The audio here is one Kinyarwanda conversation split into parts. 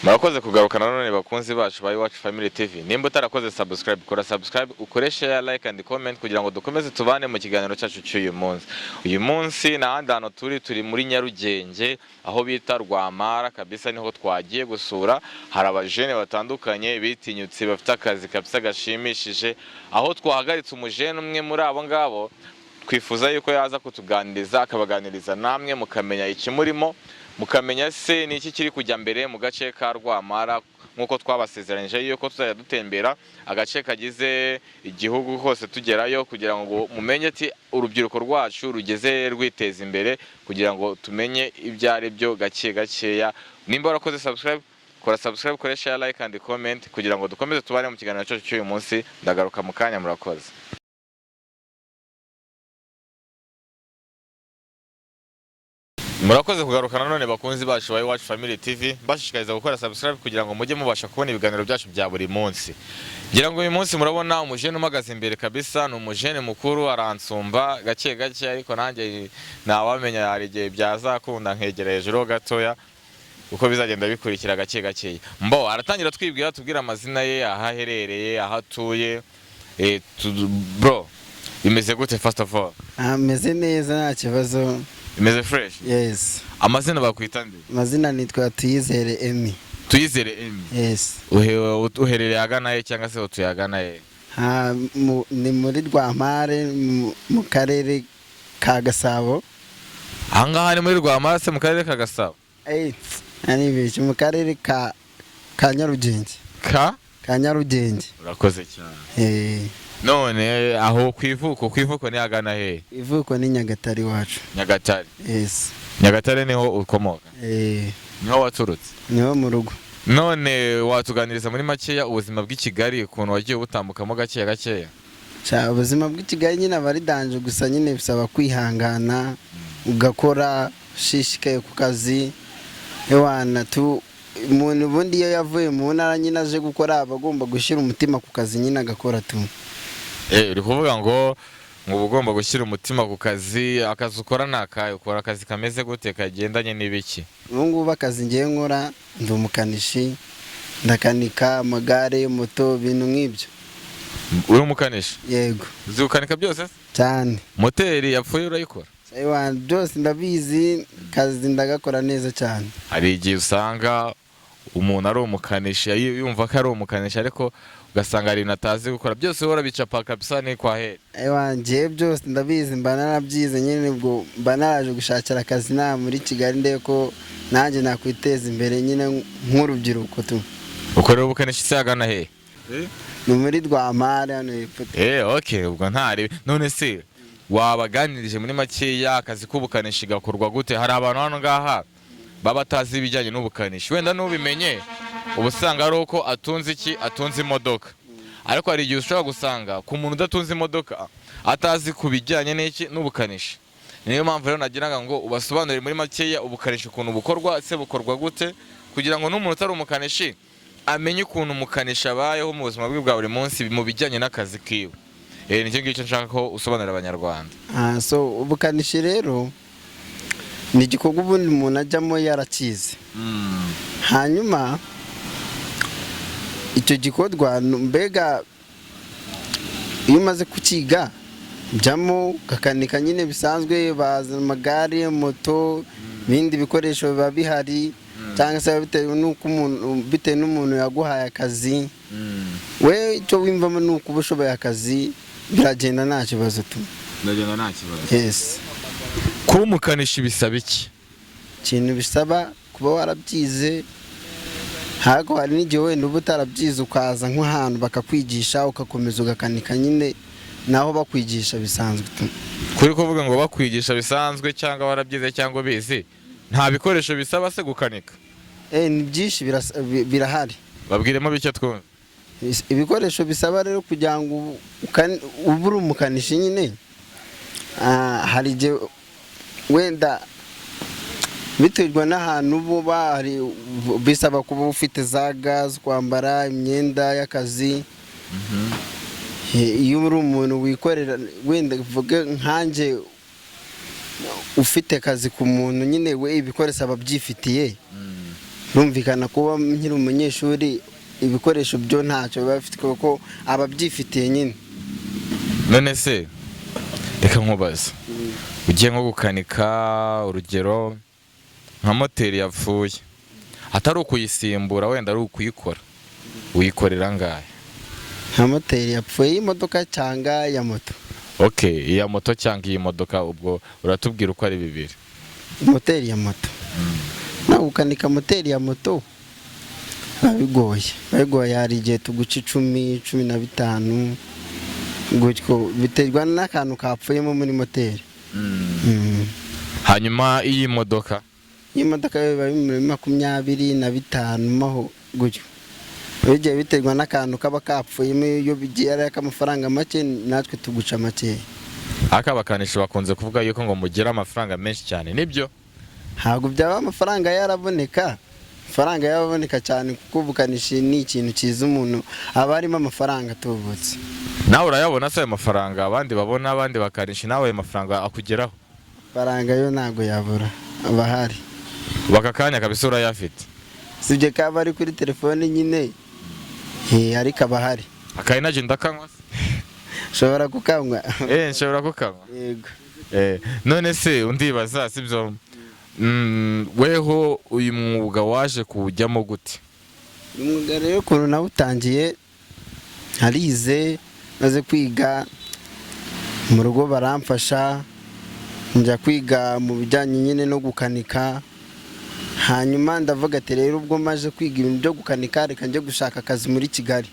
Murakoze kugaruka nanone, bakunzi bacu ba Iwacu Family TV. Nimba utarakoze subscribe, kora subscribe, ukore share, like and comment kugira ngo dukomeze tubane mu kiganiro cyacu cy'uyu munsi. Uyu munsi nta handi hantu turi, turi muri Nyarugenge aho bita Rwampara kabisa, niho twagiye gusura. Hari abajene batandukanye bitinyutse, bafite akazi kabisa gashimishije, aho twahagaritse umujene umwe muri abo ngabo, twifuza yuko yaza kutuganiriza, akabaganiriza namwe mukamenya ikimurimo, mukamenya se ni iki kiri kujya mbere mu gace ka Rwampara, nk'uko twabasezeranyije yuko tuzajya dutembera agace kagize igihugu hose tugerayo, kugira ngo mumenye ati urubyiruko rwacu rugeze rwiteza imbere, kugira ngo tumenye ibyo ari byo gake gakeya. Nimba warakoze subscribe, kora subscribe, kore share, like and comment kugira ngo dukomeze tubane mu kiganiro cyacu cy'uyu munsi. Ndagaruka mu kanya, murakoze. Murakoze kugaruka nanone, bakunzi bacu ba Iwacu Family TV, mbashishikariza gukora subscribe kugira ngo mujye mubasha kubona ibiganiro byacu bya buri munsi. Ngira ngo uyu munsi murabona umujene umagaze imbere kabisa, ni umujene mukuru, aransumba gake gake, ariko nanjye ntawamenya, hari igihe byazakunda nkegera hejuru ho gatoya, uko bizagenda bikurikira gake gakeya. Mbo aratangira twibwira, tubwira amazina ye, aho aherereye, aho atuye. Bro, bimeze gute first of all? Ameze neza, nta kibazo. Bimeze fresh? Yes. Amazina bakwita nde? Amazina nitwa Tuyizere Emi. Tuyizere Emi. Yes. Uherereye ahagana he cyangwa se utuye ahagana he? Ni muri Rwampare, mu karere ka Gasabo. Ahangaha ni muri Rwampara se mu karere ka Gasabo? Naribeshye, mu karere ka Nyarugenge. Ka? Ka Nyarugenge. Urakoze cyane. None aho ku ivuko, ku ivuko ni ahagana he? Ivuko ni Nyagatare iwacu. Nyagatare? Yes. Nyagatare niho ukomoka? Eh. Niho waturutse? Niho mu rugo. None watuganiriza muri makeya ubuzima bw'i Kigali, ukuntu wagiye ubutambukamo gakeya gakeya? Sha, ubuzima bw'i Kigali nyine aba ari danger, gusa nyine bisaba kwihangana, ugakora ushishikaye ku kazi. Ewana tu, umuntu ubundi iyo yavuye mu ntara nyine aje gukora, aba agomba gushyira umutima ku kazi nyine, agakora tu. Uri kuvuga ngo uba ugomba gushyira umutima ku kazi. Akazi ukora ni akahe? Ukora akazi kameze gute, kagendanye n'ibiki? Ubu ngubu akazi ngiye nkora, ndi umukanishi, ndakanika amagare, moto, ibintu nk'ibyo. Uri umukanishi? Yego. Uzi gukanika byose se? Cyane. Moteri yapfuye urayikora? Ewana, byose ndabizi, kazi ndagakora neza cyane. Hari igihe usanga umuntu ari umukanishi, yumva ko ari umukanishi, ariko ugasanga hari ibintu atazi gukora. Byose wowe urabicapa kabisa, ni kwa heri? Ewa, njyewe byose ndabizi, mba narabyize nyine. Ubwo mba naraje gushakira akazi nta muri Kigali, ndebe ko nanjye nakwiteza imbere nyine nk'urubyiruko tu. Ukorera ubukanishi se ahagana he? Ni muri Rwampara hano hepfo. Okay, ubwo ntari. None se wabaganirije muri makeya akazi k'ubukanishi gakorwa gute? Hari abantu hano ngaha baba batazi ibijyanye n'ubukanishi, wenda n'ubimenye uba usanga ari uko atunze iki, atunze imodoka, ariko hari igihe ushobora gusanga ku muntu udatunze imodoka atazi ku bijyanye n'iki, n'ubukanishi. Niyo mpamvu rero nagiraga ngo ubasobanurire muri makeya ubukanishi ukuntu bukorwa se, bukorwa gute, kugira ngo n'umuntu utari umukanishi amenye ukuntu umukanishi abayeho mu buzima bwe bwa buri munsi mu bijyanye n'akazi kiwe. Nicyo ngicyo nshaka ko usobanurira Abanyarwanda. So ubukanishi rero ni igikorwa ubundi umuntu ajyamo yarakize. Hanyuma icyo gikorwa mbega iyo umaze kukiga, jyamo ugakanika nyine bisanzwe, bazana amagare, moto, ibindi bikoresho biba bihari, cyangwa se bitewe n'uko umuntu, bitewe n'umuntu yaguhaye akazi. We icyo wiyumvamo ni uko uba ushoboye akazi, biragenda nta kibazo tu. Ndagenda nta kibazo. Yes. Kuba umukanishi bisaba iki? Ikintu bisaba kuba warabyize, ariko hari n'igihe wenda uba utarabyize, ukaza nk'ahantu bakakwigisha, ugakomeza ugakanika nyine, naho bakwigisha bisanzwe tu. Kuri kuvuga ngo bakwigisha bisanzwe, cyangwa warabyize cyangwa ubizi, nta bikoresho bisaba se gukanika? Ni byinshi, birahari. Babwiremo bike twumve. Ibikoresho bisaba rero kugira ngo ube uri umukanishi nyine, hari igihe wenda biterwa n'ahantu uba, hari bisaba kuba ufite za gazi, kwambara imyenda y'akazi. Iyo uri umuntu wikorera, wenda uvuge nkanjye ufite akazi ku muntu nyine, we ibikoresho aba abyifitiye. Birumvikana, kuba nkiri umunyeshuri, ibikoresho byo ntacyo biba bifite kuko aba abyifitiye nyine. None se reka nkubaze, ugiye nko gukanika, urugero nka moteri yapfuye, atari ukuyisimbura, wenda ari ukuyikora, uyikorera angahe? Nka moteri yapfuye y'imodoka cyangwa ya moto? Ok, iya moto cyangwa iyi modoka, ubwo uratubwira uko ari bibiri. Moteri ya moto, nawe gukanika moteri ya moto biba bigoye, biba bigoye. Hari igihe tuguca 10, 15 gutyo, biterwa n'akantu kapfuyemo muri moteri. Hanyuma iyi modoka? Iyi modoka yo biba biri muri 25 maho gutyo, bigiye biterwa n'akantu kaba kapfuyemo. Iyo bigiye ari ak'amafaranga make, natwe tuguca makeya. Ariko abakanishi bakunze kuvuga yuko ngo mugira amafaranga menshi cyane, nibyo? Ntabwo byaba amafaranga yaraboneka, amafaranga yaraboneka cyane, kuko ubukanishi ni ikintu cyiza, umuntu aba arimo amafaranga atubutse. Nawe urayabona se ayo mafaranga abandi babona, abandi bakanishi, nawe ayo mafaranga akugeraho? Amafaranga yo ntabwo yabura, aba ahari. Ubu aka kanya kabisa urayafite? Sibye kaba ari kuri telefone nyine, ariko aba ahari. Aka energy ndakanywa se? Ushobora kukanywa. Eh, nshobora kukanywa. Yego. None se undibaza, sibyo, weho uyu mwuga waje kuwujyamo gute? Umwuga rero ukuntu nawutangiye, narize, maze kwiga mu rugo baramfasha, njya kwiga mu bijyanye nyine no gukanika. Hanyuma ndavuga ati: "Rero ubwo maje kwiga ibintu byo gukanika, reka njye gushaka akazi muri Kigali."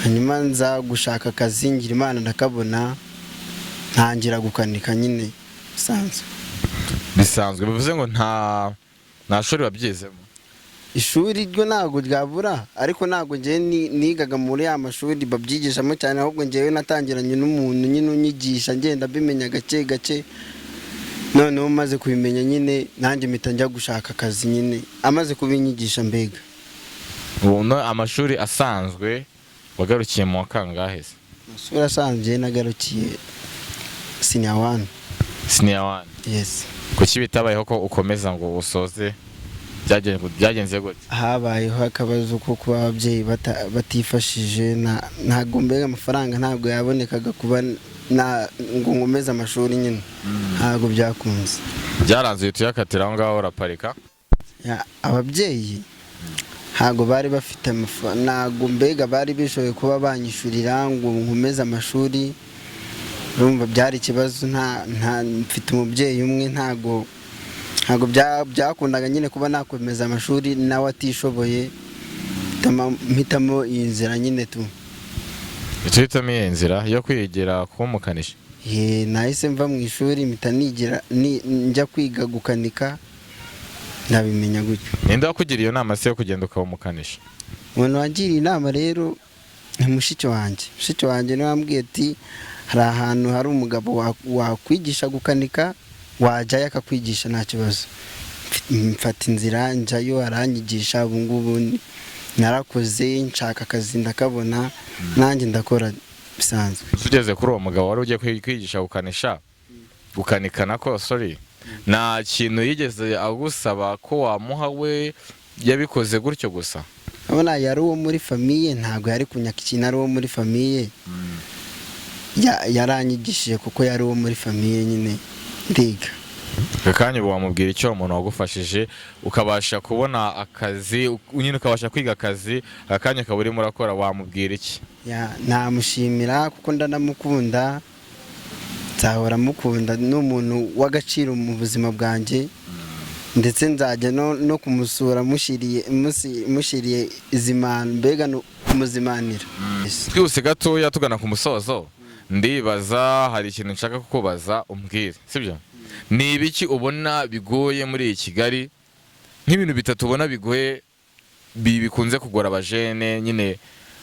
Hanyuma nza gushaka akazi, ngira Imana ndakabona, ntangira gukanika nyine bisanzwe. Bisanzwe bivuze ngo nta shuri wabyizemo? Ishuri ryo ntabwo ryabura, ariko ntabwo ngewe nigaga muri ya mashuri babyigishamo cyane, ahubwo ngewe natangiranye n'umuntu nyine unyigisha, ngenda mbimenya gake gake. Noneho maze kubimenya nyine, nanjye mpita njya gushaka akazi nyine amaze kubinyigisha mbega. Ubu no amashuri asanzwe wagarukiye mu wa kangahe se? Amashuri asanzwe nagarukiye senior one. Senior one? Yes. Kuki bitabayeho ko ukomeza ngo usoze? Byagenze gute? Habayeho akabazo ko kuba ababyeyi batifashije, ntabwo mbega amafaranga ntabwo yabonekaga kuba ngo nkomeze amashuri nyine, ntabwo byakunze. Byaranze, uhita uyakatira aho ngaho uraparika? Ya, ababyeyi ntabwo bari bafite amafaranga, ntabwo mbega bari bishoboye kuba banyishyurira ngo nkomeze amashuri. Urumva byari ikibazo, nta mfite umubyeyi umwe, ntabwo byakundaga nyine kuba nakomeza amashuri nawe atishoboye. Mpitamo iyi nzira nyine tu. Icyo uhitamo iyi nzira yo kwigira kuba umukanishi? Ye, nahise mva mu ishuri, mpita nigira njya kwiga gukanika, ndabimenya gutyo. Ninde wakugiriye iyo nama se yo kugenda ukaba umukanishi? Umuntu wangiriye inama rero ni mushiki wanjye. Mushiki wanjye niwe wambwiye ati: "Hari ahantu hari umugabo wakwigisha gukanika, wajyayo akakwigisha nta kibazo." Mfata inzira njyayo, aranyigisha. Ubu ngubu narakoze, nshaka akazi ndakabona, nanjye ndakora bisanzwe. Tugeze kuri uwo mugabo wari ugiye kwigisha gukanisha, gukanika nako, sorry, nta kintu yigeze agusaba ko wamuha? We yabikoze gutyo gusa? Urabona yari uwo muri famille, ntabwo yari kunyaka ikintu ari uwo muri famille. Yaranyigishije kuko yari uwo muri famille nyine, ndiga. Aka kanya ubu wamubwira icyo umuntu wagufashije ukabasha kubona akazi, nyine ukabasha kwiga akazi, aka kanya ukaba urimo urakora, wamubwira iki? Ya, namushimira kuko ndanamukunda, nzahora mukunda, ni umuntu w'agaciro mu buzima bwanjye, ndetse nzajya no kumusura mushyiriye izimano, mbega no kumuzimanira. Yes. Twihuse gatoya tugana ku musozo, ndibaza hari ikintu nshaka kukubaza umbwire, sibyo? Ni ibiki ubona bigoye muri iyi Kigali, nk'ibintu bitatu ubona bigoye, bikunze kugora abajene nyine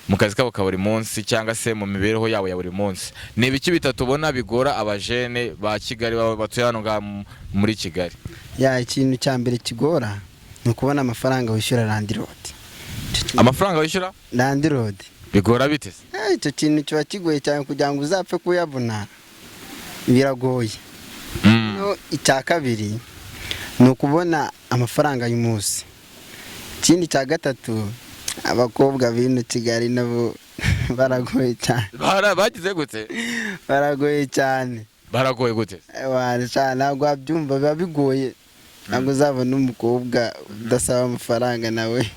mu kazi kabo ka buri munsi cyangwa se mu mibereho yabo ya buri munsi? Ni ibiki bitatu ubona bigora abajene ba Kigali baba batuye hano ngaha muri Kigali? Ya, ikintu cya mbere kigora ni ukubona amafaranga wishyura landlord. Amafaranga wishyura? Landlord. Bigora bite se? Icyo kintu kiba kigoye cyane, kugira ngo uzapfe kuyabona biragoye. No, icya kabiri ni ukubona amafaranga y'umunsi. Ikindi cya gatatu, abakobwa b'ino Kigali nabo baragoye cyane. Bagize gute? Baragoye cyane. Baragoye gute? Ewana, sha, ntabwo wabyumva, biba bigoye. Ntabwo uzabona umukobwa udasaba amafaranga nawe.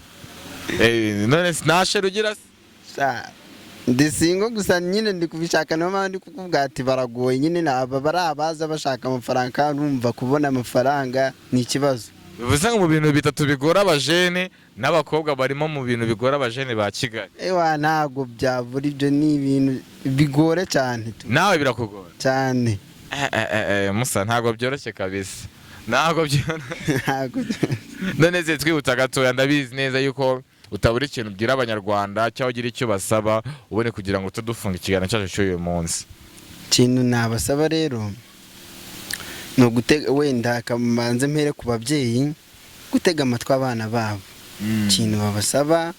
None se nta chérie ugira se? Sha, ndi single, gusa nyine ndi kubishaka. Niyo mpamvu ndi kukubwira ati baragoye nyine. Ni aba bari abaza bashaka amafaranga, kandi urumva kubona amafaranga ni ikibazo. Bivuze ngo mu bintu bitatu bigora abajene, n'abakobwa barimo mu bintu bigora abajene ba Kigali. Ewa, ntabwo byabura, ibyo ni ibintu bigora cyane tu. Nawe birakugora? Cyane. Musa, ntabwo byoroshye kabisa, ntabwo byoroshye. Ntabwo. None se twibutsa gatoya, ndabizi neza yuko utabura ikintu ubwira Abanyarwanda cyangwa ugira icyo basaba, ubone kugira ngo tudufunge ikiganiro cyacu cy'uyu munsi. Ikintu nabasaba rero ni ugutega, wenda kamanze mpere ku babyeyi, gutega amatwi abana babo. Ikintu babasaba,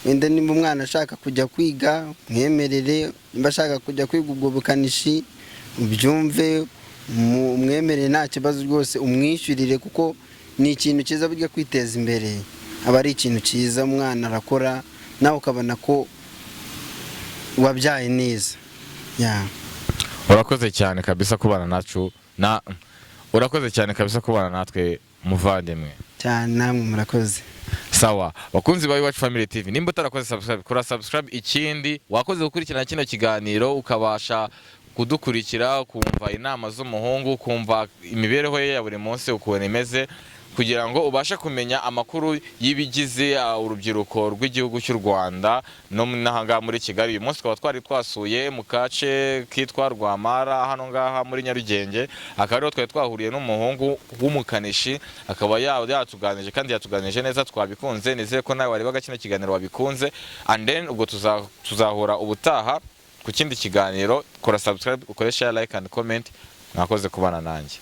wenda nimba umwana ashaka kujya kwiga, mwemerere. Nimba ashaka kujya kwiga ubwo bukanishi, ubyumve, umwemerere, nta kibazo rwose, umwishyurire, kuko ni ikintu cyiza. Burya kwiteza imbere aba ari ikintu cyiza. Umwana arakora, nawe ukabona ko wabyaye neza ya. Urakoze cyane kabisa kubana nacu na urakoze cyane kabisa kubana natwe, muvandimwe. Cyane, namwe murakoze. Sawa, bakunzi ba Iwacu Family TV, nimba utarakoze subscribe, kora subscribe. Ikindi, wakoze gukurikirana kino kiganiro, ukabasha kudukurikira, ukumva inama z'umuhungu, ukumva imibereho ye ya buri munsi ukuntu imeze, kugira ngo ubashe kumenya amakuru y'ibigize urubyiruko rw'igihugu cy'u Rwanda no n'ahangaha muri Kigali. Uyu munsi tukaba twari twasuye mu gace kitwa Rwamara, hano ngaha muri Nyarugenge, akaba ariho twari twahuriye n'umuhungu w'umukanishi, akaba yatuganije kandi yatuganije neza, twabikunze. Nizere ko nawe warebaga kino kiganiro wabikunze. And then ubwo tuzahura ubutaha ku kindi kiganiro. Kora subscribe, ukore share, like and comment. Mwakoze kubana nanjye.